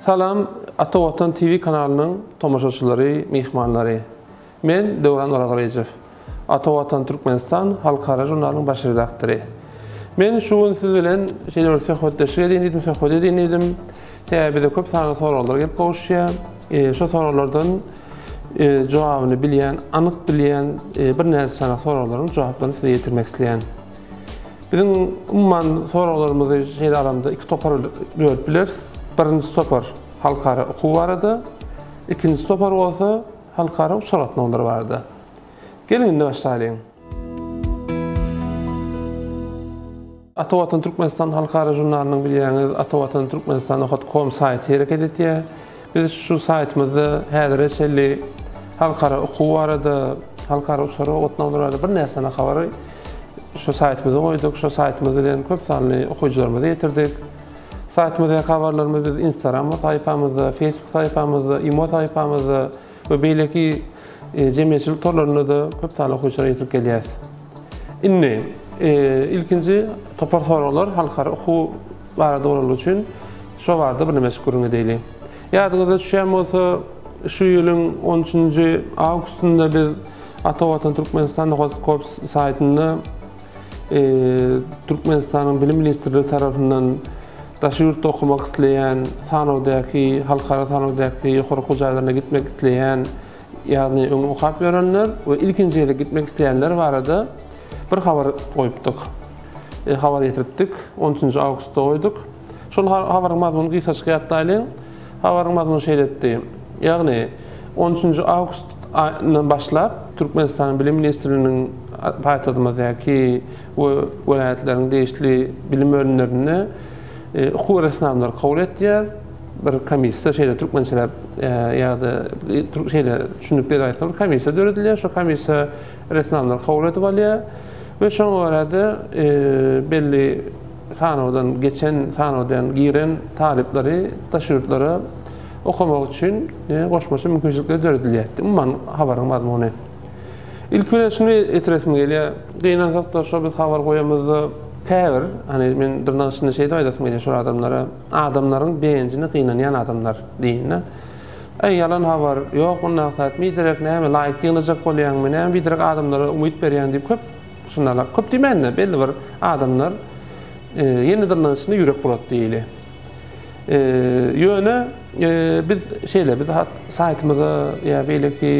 Salam Ata Watan TV kanalynyň tomaşaçylary, myhmanlary. Men Döwran Orazgylyjow. Ata Watan Türkmenistan halkara žurnalynyň baş redaktory. Men şu gün siz bilen şeýle bir söhbetdeşlik edeýin diýdim, söhbet edeýin diýdim. Sebäbi bize köp sanly soraglar gelip gowuşýar. Şo soraglardan jogabyny bilýän, anyk bilýän birnäçe sany soraglaryň jogaplaryny size ýetirmek isleýän. Biziň umuman soraglarymyzy şeýle alamda iki topara bölüp bileris. Birinji topar halkara okuw barada, ikinji topar bolsa halkara uçar gatnawlary barada. Geliň indi başlaýlyň. Ata Watan Türkmenistan halkara žurnalynyň bilýäňiz Ata Watan Türkmenistan nokat kom saýty hereket etýär. Biz şu saýtymyzda häzire çenli halkara okuw barada, halkara uçar gatnawlary barada birnäçe sany habary şu saýtymyza goýduk. Şu saýtymyz bilen köp sanly okyjylarymyza ýetirdik. Saýtymyzdaky habarlarymyzy biz Instagram sahypamyzda, Facebook sahypamyzda, Imo sahypamyzda we beýleki jemgyýetçilik torlarynda-da köp sanly okyjylara ýetirip gelýäris. Indi ilkinji topar soraglar halkara okuw barada bolanlygy üçin şo barada birneme gürrüň edeýli. Ýadyňyza düşýän bolsa, şu ýylyň on üçünji awgustynda biz Ata Watan Türkmenistan nokat kom saýtynda Türkmenistanyň Bilim ministrligi tarapyndan daşary ýurtda okamak isleýän, sanawdaky, halkara sanawdaky ýokary okuw jaýlaryna gitmek isleýän, ýagny öň okap ýörenler we ilkinji gezek gitmek isleýänler barada bir habar goýupdyk. Habar ýetiripdik. On üçünji awgustda goýduk. Şol habaryň mazmunyny gysgajyk ýatlaýlyň. Habaryň mazmuny şeýletdi. Ýagny, on üçünji awgust aýyndan başlap, Türkmenistanyň Bilim ministrliginiň paýtagtymyzdaky we welaýatlaryň degişli bilim bölümlerinde okuw resminamalary kabul etýär. Bir komissiýa, şeýle türkmençeläp ýa-da şeýle düşündirip berip aýtsam, bir komissiýa döredilýär. Şo komissiýa resminamalary kabul edip alýar we şoňa görä-de belli sanawdan geçen, sanawdan giren talyplary daşary ýurtlara okamak üçin goşmaça mümkinçilikler döredilýär. Umuman habaryň mazmuny. Ilki bilen şuny ýetiresim gelýär. Gynansak-da şo biz habar goýamyzda käbir, hany men dyrnak içinde şeýdip aýdasym gelýär şol adamlara, adamlaryň begenjine gynanýan adamlar diýin-de. Äý ýalan habar, ýok mundak zat, biderek näme laýk ýygnajak bolýaňmy, näme biderek adamlara umyt berýäň diýip köp Şundalar, köp diýmän-de, belli bir adamlar ýene dyrnagyň içinde ýürek bulatdy diýeli. Ýöne biz şeýle, biz saýtymyza ýa beýleki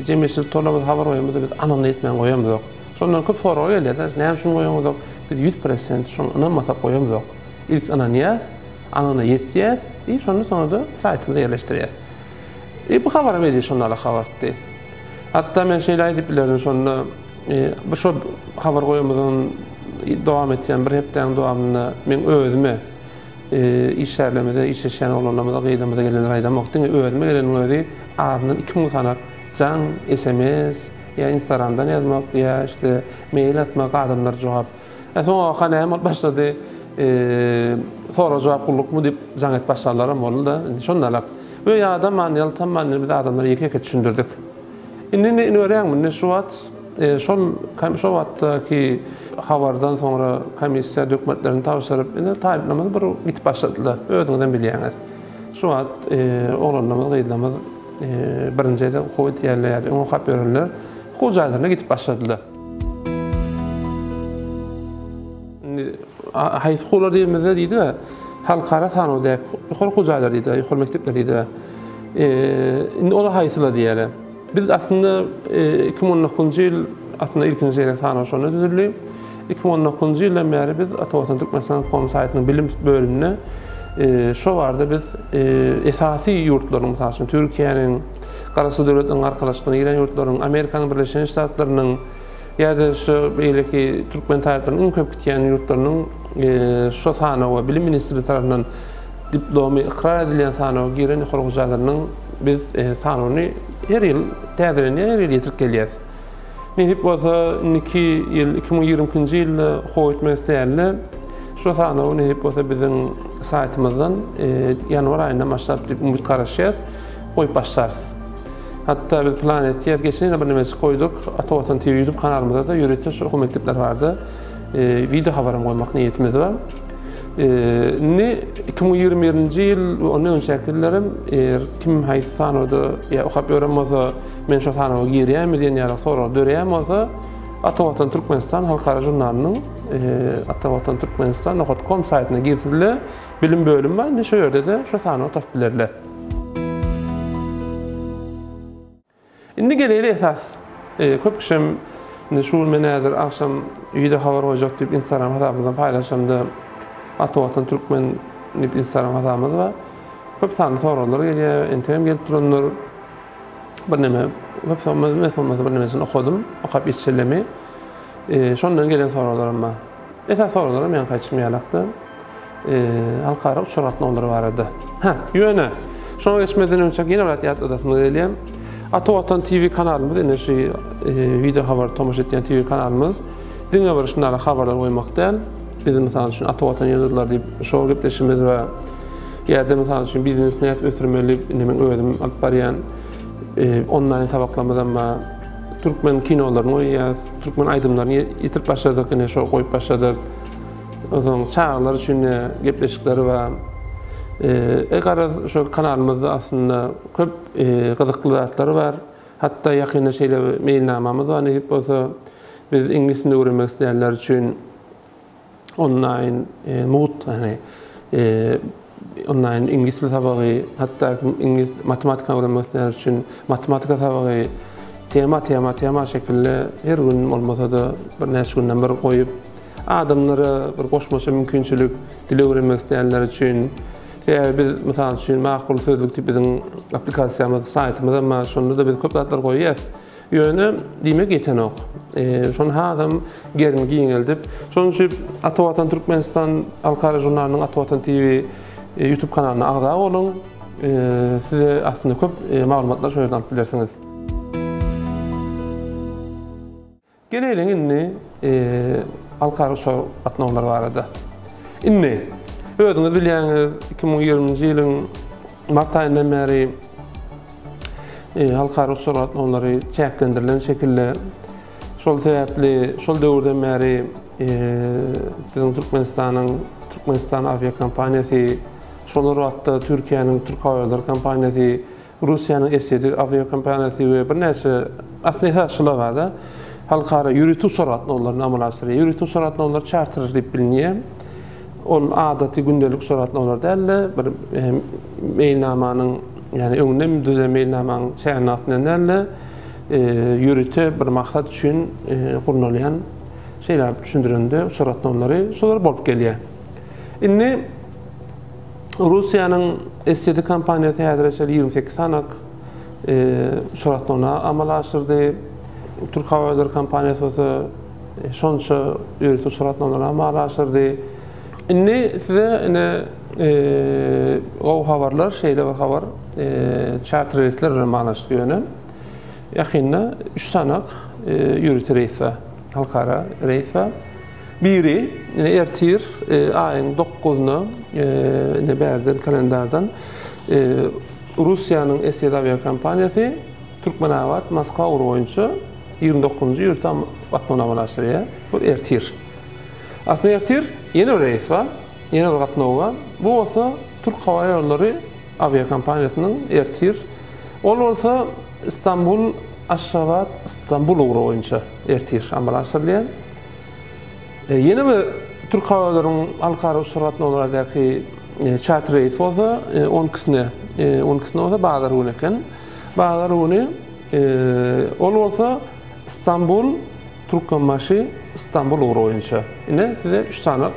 jemgyýetçilik torlarymyza habar goýamyzda biz anygyny etmän goýamyzok. Şondan köp sorag gelýär-de, näme üçin goýaňyzok? Biz 100% şoňa ynanmasak goýamyzok. Ilk ynanýas, anygyna ýetýäs i şondan soňra-da saýtymyza ýerleşdirýäs. I bu habaram edil şonda-da habartdy. Hatda men şeýle aýdyp bilerin şonda, Bu şol habar goýamyzdan dowam etýän bir hepdäniň dowamynda meň özüme işgärlerimize, işleşýän oglanlarymyza, gyzlarymyza gelenleri aýdamok. Diňe özüme geleniň özi azyndan 2000 sanak jaň, sms ýa Instagramdan ýazmak ýa işte mail atmak adamlar jogap. E soňabaka näme bolup başlady? Sorag-jogap gullukmy diýip jaň edip başlanlaram boldy-da. Indi şondalak. We ýadaman, ýaltanman indi biz adamlara ýeke-ýeke düşündirdik. Indi indi görýäňmi, indi şu wagt şol şo wagtdaky habardan soňra komissiýa dökmetlerini tabşyryp, indi talyplarymyz bir gitip başladylar. Özüňizem bilýäňiz. Şu wagt oglanlarymyz, gyzlarymyz birinji gezek okuw edýärler ýa-da öň okap ýörenler okuw jaýlaryna gidip başladylar. Indi haýsy okuwlar diýenimizde diýdi-ä, halkara sanawdaky ýokary okuw jaýlary diýdi, ýokary mekdepler diýdi. Indi olar haýsylar diýýärler. Biz aslynda 2019-njy ýyl aslynda ilkinji gezek sanaw şonda düzüldi. 2019-njy ýyldan bäri biz Ata Watan Türkmenistan kom saýtynyň bilim bölüminde şo barada biz esasy ýurtlaryň, mysal üçin, Türkiýäniň, Garaşsyz Döwletleriň Arkalaşygyna giren ýurtlaryň, Amerikanyň Birleşen Ştatlarynyň ýa-da şu beýleki türkmen talyplarynyň iň köp gitýän ýurtlarynyň şo sanawa Bilim ministrligi tarapyndan Diplomy ykrar edilýän sanawa giren ýokary okuw jaýlarynyň biz sanawyny her ýyl täzelenýär, her ýyl ýetirip gelýäris. Nesip bolsa, indiki ýyl, 2022-nji ýylda okuwa gitmek isleýänler şu sanawy nesip bolsa biziň saýtymyzdan ýanwar aýyndan başlap diýip umyt garaşýarys, goýup başlarys. Hatda biz plan etýäs, geçen ýyl birneme goýduk. Ata Watan TV YouTube kanalymyzda-da ýörite şu okuw mekdepleri barada wideo habaram goýmak niýetimiz bar. Indi 2021-nji ýyl we ondan öňçäki ýyllarym eger kim haýsy sanawda ýa okap ýören bolsa, men şo sanawa girýärmi diýen ýaly sorag döreýän bolsa, Ata Watan Türkmenistan halkara žurnalynyň Ata Watan Türkmenistan nokat kom saýtyna girsinler. Bilim bölümi bar, indi şo ýerde-de şo sanawy tapyp bilerler. Indi geleýli esas. Köp kişem indi şu gün men häzir agşam wideo habar goýjak diýip Instagram hasabymyzdan paýlaşamda Ata Watan Türkmen diýip Instagram hasabymyz bar. Köp sanly soraglar gelýär, entegem gelip durandyr. Birneme köp sorag, bolmasa birnemesini okadym, okap ýetişelemi. Şondan gelen soraglaram bar. Esasy soraglaram ýaňky aýdyşym ýalakda halkara uçar gatnawlary barada. Hä, ýöne şoňa geçmezden öňçäk ýene bir zat ýatladasym gelýär. Ata Watan TV kanalymyz ine şu wideo habar tomaşa etýän TV kanalymyz diňe bir şunlara habarlar goýmak däl. Biz mysal üçin Ata Watan ýyldyzlary diýip şou gepleşigimiz bar. Ýa-da mysal üçin biznes nädip ösdürmeli indi men özüm alyp barýan onlaýn sabaklarymyzam bar. Türkmen kinolaryny goýýas, türkmen aýdymlaryny ýetirip başladyk, ine şo goýup başladyk. Onsoň çagalar üçin de gepleşikleri bar. E, garaz şo kanalymyzda aslynda köp gyzykly zatlar bar. Hatda ýakynda şeýle bir meýilnamamyz bar, nesip bolsa biz iňlis dilini öwrenmek isleýänler üçin onlaýn mugt ýagny onlaýn iňlis dili sapagy, hatda iňlis matematikany öwrenmek isleýänler üçin matematika sapagy tema tema tema şekilde her gün bolmasa-da birnäçe günden bir goýup adamlara bir goşmaça mümkinçilik dil öwrenmek isleýänler üçin. Sebäbi biz mysal üçin Makul sözlük diýip biziň applikasiýamyz, saýtymyz hem bar. Şonda-da biz köp zatlar goýýas. Ýöne diýmek ýetenok. Şony hasam gerimi giňeldip, şonuň üçin Ata Watan Türkmenistan halkara žurnalynyň Ata Watan TV YouTube kanalyna agza boluň. Size aslynda köp maglumatlar şo ýerden alyp bilersiňiz. Geleýliň indi halkara uçar gatnawlary barada. Indi, özüňiz bilýäňiz, 2020-nji ýylyň mart aýyndan bäri halkara uçar gatnawlary çäklendirilen şekilde. Şol sebäpli şol döwürden bäri biziň Türkmenistanyň Türkmenistan awiakompaniýasy, şol bir wagtda Türkiýäniň Türk Howaýollary kompaniýasy Russiýanyň S-7 awiakompaniýasy we birnäçe, aslynda esasy şular bar-da, halkara ýörite uçar gatnawlaryny amala aşyrýar. Ýörite uçar gatnawlary çarter diýip bilinýär. Ol adaty gündelik uçar gatnawlary däl-de, bir meýilnamanyň, ýagny öňünden düzülen meýilnamanyň çäginde gatnaýan däl-de, ýörite bir maksat üçin gurnalýan, şeýle düşündirende uçar gatnawlary şolar bolup gelýär. Indi Russiýanyň S-7 kompaniýasy häzire çenli 28 sany uçar gatnawyny amala aşyrdy. Türk howaýollary kompaniýasy bolsa şonça ýörite uçar gatnawlaryny amala aşyrdy. Indi size ine gowy habarlar, şeýle bir habar, çarter reýsler bilen baglanyşykly ýöne. Ýakynda üç sany ýörite reýs bar, halkara reýs bar. Biri, ine ertir aýyň dokuzyna, ine bärden kalendardan Russiýanyň S-7 awiakompaniýasy Türkmenabat, Moskwa ugry boýunça 29-njy ýörite gatnawyny amala aşyrýar. Bu ertir. Aslynda ertir ýene bir reýs bar, ýene bir gatnaw bar. Bu bolsa Türk howa ýollary awiakompaniýasynyň ertir. Ol bolsa Istanbul, Aşgabat, Istanbul ugry boýunça ertir amala aşyrylýar. Ýene bir Türk howaýolaryň halkara uçar gatnawlardaky çarter reýsi bolsa on ikisine, on ikisine bolsa bazar güni eken. Bazar güni ol bolsa Istanbul, Türkmenbaşy, Istanbul ugry boýunça. Ine size üç sany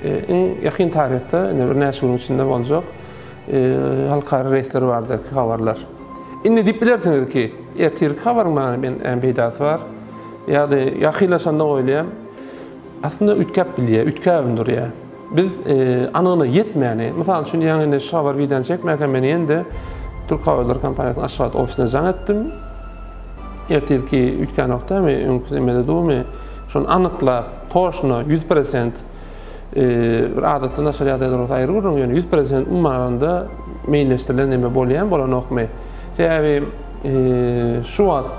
iň ýakyn taryhda ine birnäçe günüň içinde boljak halkara reýsleri baradaky habarlar. Indi diýip bilersiňiz ki, ertirki habaryň maňa näme peýdasy bar? Ýa-da ýakynlaşanda goýulýar. Aslynda üýtgäp bilýär, üýtgäbem durýar. Biz anygyna ýetmäni, mysal üçin, ýaňy indi şu habar wideony çekmänkäm men ýene-de Türk Howaýollary kompaniýasynyň Aşgabat ofisine jaň etdim. Ertirki üýtgänok dämi, öňki emede durmy? Şony anyklap, toşna, 100% bir adatdan daşary ýagdaýlar bolsa aýry gürrüň, ýöne 100% umuman alanda meýilleşdirilen neme bolýarmy, bolanokmy? Sebäbi. şu wagt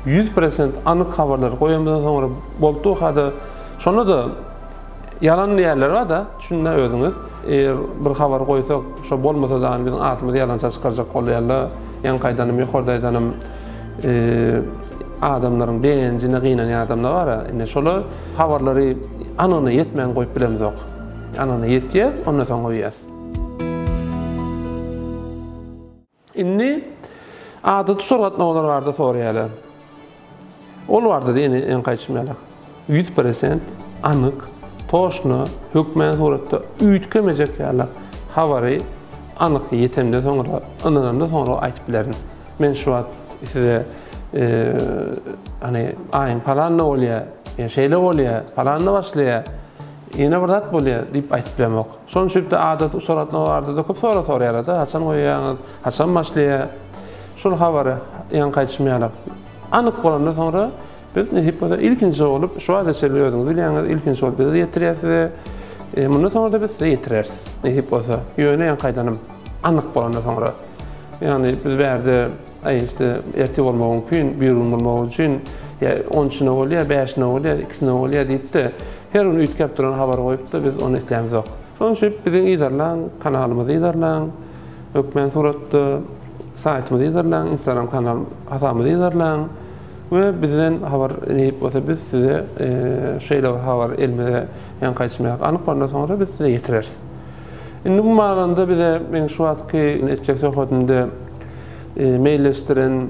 100% anyk habarlary goýamyzdan soňra bolupdy hada şonda-da ýalan diýýänler bar-da, düşündä özüňiz. Eger bir habar goýsak, şo bolmasa dagy biziň adymyzy ýalança çykarjak bolýarlar. Ýaňky aýdanym, ýokarda aýdanym, adamlaryň begenjine gynanýan adamlar bar-a, indi şolar habarlary anygyna ýetmän goýup bilemizok. Anygyna ýetýär, ondan soň goýýas. Indi adaty uçar gatnawlar barada soraýarlar. Ol barada-da ýene öňki aýdyşym ýaly, 100% anyk, toşna, hökmän suratda üýtgemejek ýaly habary anyk ýetemden soňra, ynanamdan soňra aýdyp bilerin. Men şu wagt size hany aýyň palanyna bolýar, ýa şeýle bolýar, palanyna başlaýar, ýene bir zat bolýar diýip aýdyp bilemok. Şonuň üçin-de adaty uçar gatnawy barada-da köp sorag soraýarlar-da, haçan goýýaňyz, haçan başlaýar? Şol habary ýaňky aýdyşym ýaly anyk bolandan soňra biz nesip bolsa ilkinji bolup şu wagta çenli özüňiz bilýäňiz, ilkinji bolup biz ýetirýäs size. E, mundan soňra-da biz size ýetireris. Nesip bolsa. Ýöne ýaňky aýdanym anyk bolandan soňra. Ýagny biz bärde aý işte ertir bolmagy mümkin, bir gün bolmagy üçin ýa on üçüne bolýar, bäşine bolýar, ikisine bolýar diýip-de Her gün üýtgäp duran habar goýupda biz ony islämzok. Şonuň üçin biziň yzarlaň, kanalymyzy yzarlaň, hökmän suratda saýtymyzy yzarlaň, instagram kanal hasabymyzy yzarlaň we bizden habar nesip bolsa biz size şeýle bir habar elimize ýaňky aýtşym anyk bolandan soňra biz size ýetireris. Indi bu manada bize meň şu wagtky etjek söhbetimde meýilleşdiren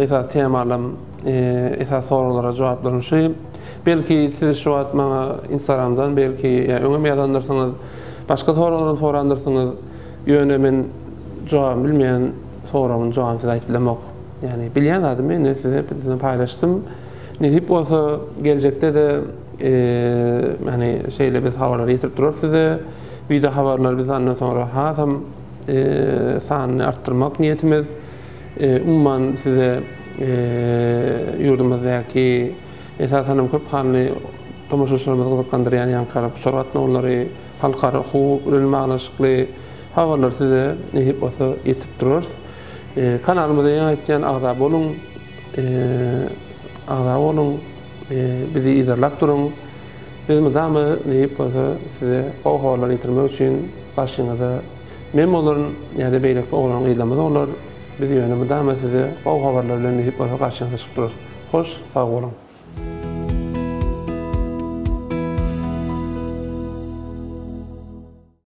Esasy temalam, esasy soraglara jogaplarym şu. Belki siz şu wagt maňa Instagramdan belki ýa öňem ýazandyrsyňyz, başga soraglaram sorandyrsyňyz. Ýöne men jogabyny bilmeýän soragyň jogabyny size aýdyp bilemok. Ýagny bilýän zadymy indi size bilen paýlaşdym. Nesip bolsa geljekde-de ýagny şeýle biz habarlary ýetirip durarys size. Wideo habarlary biz andan soňra hasam sanyny artdyrmak niýetimiz. Umuman size ýurdumyzdaky esasan hem köp sanly tomaşaçylarymyzy gyzyklandyrýan ýaňky uçar gatnawlary, halkara hukuk bilen baglanyşykly habarlar size nesip bolsa ýetirip durarys. Kanalymyza ýaňy aýtýan agza boluň, agza boluň, bizi yzarlap duruň. Biz mydama nesip bolsa size gowy habarlary ýetirmek üçin garşyňyza Men bolaryn ýa-da beýleki oglan-gyzlarymyz bolar, biz ýöne mydama size gowy habarlar bilen nesip bolsa garşyňyza çykyp durarys. Hoş, sag boluň!